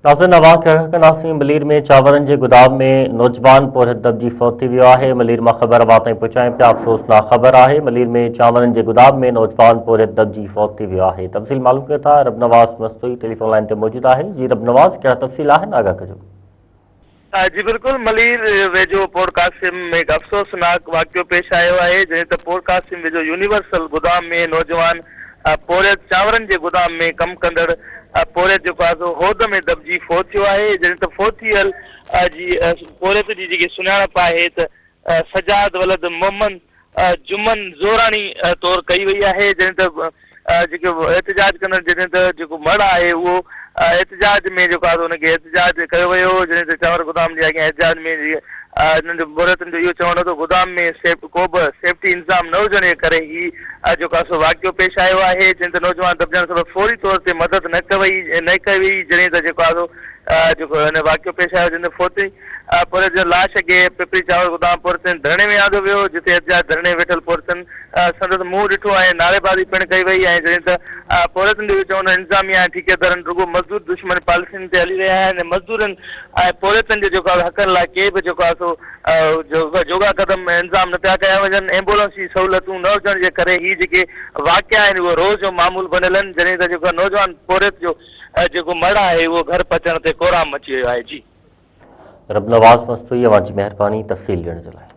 ناظرين اوهان کي آگاهه ڪنداسين ملير ۾ چانورن جي گدام ۾ نوجوان پورهيت دٻجي فوت ٿي ويو آهي ملير مان خبر اوهان تائين پهچايون پيا افسوسناڪ خبر آهي ملير ۾ چانورن جي گدام ۾ نوجوان پورهيت دٻجي فوت ٿي ويو آهي تفصيل معلوم ڪيون ٿا ربنواز مستوئي ٽيليفون لائين تي موجود آهي جي ربنواز ڪهڙا تفصيل آهن آگاهه ڪجو. جي بلڪل ملير ويجهو پورٽ قاسم ۾ هڪ افسوسناڪ واقعو پيش آيو آهي جڏهن ته پورٽ قاسم ويجهو يونيورسل گدام ۾ نوجوان پورهيت چانورن جي گدام ۾ ڪم ڪندڙ پورهيت جيڪو آهي سو هود ۾ دٻجي فوت ٿيو آهي جڏهن ته فوت ٿيل جي پورهيت جي جيڪي سڃاڻپ آهي ته سجاد ولد محمد جمن زوراڻي طور ڪئي وئي آهي جڏهن ته جيڪي احتجاج ڪندڙ جڏهن ته جيڪو مڙهه آهي اهو احتجاج ۾ جيڪو آهي ان کي احتجاج ڪيو ويو هو جڏهن ته چانور گدام جي اڳيان احتجاج ۾ انهن جو پورهيتن جو اهو چوڻ هو ته گدام ۾ سيف ڪو به سيفٽي انتظام نه هجڻ جي ڪري هي جيڪو آهي سو واقعو پيش آيو آهي جڏهن ته نوجوان دٻجڻ سبب فوري طور تي مدد نه ڪئي نه ڪئي وئي جڏهن ته جيڪو آهي سو جيڪو هن واقعو پيش آيو جنهن ۾ فوتي پورهيت جو لاش اڳي پپري چانور گدام پورهيتن ڌرڻي ۾ آندو ويو، جتي احتجاج ڌرڻي ويٺل پورهيتن سندس منهن ڏٺو ۽ نعريبازي پڻ ڪئي وئي ۽ جڏهن ته پورهيتن جو اهو چوڻ هو انتظاميا ۽ ٺيڪيدارن رڳو مزدور دشمن پاليسين تي هلي رهيا آهن ۽ مزدورن ۽ پورهيتن جي جيڪو آهي حقن لاء ڪي به جيڪو آهي سو جوڳا قدم انتظام نه پيا ڪيا وڃن، ايمبولنس جي سهولتون نه هجڻ جي ڪري هي جيڪي واقعا آهن اهي روز جو معمول بڻيل آهن، جڏهن ته جيڪو نوجوان پورهيت جو جيڪو مڙهه آهي اهو گهر پهچڻ تي ڪهرام مچي ويو آهي جي. ربنواز مستوئي اوهان جي مهرباني تفصيل ڏيڻ جي لاء.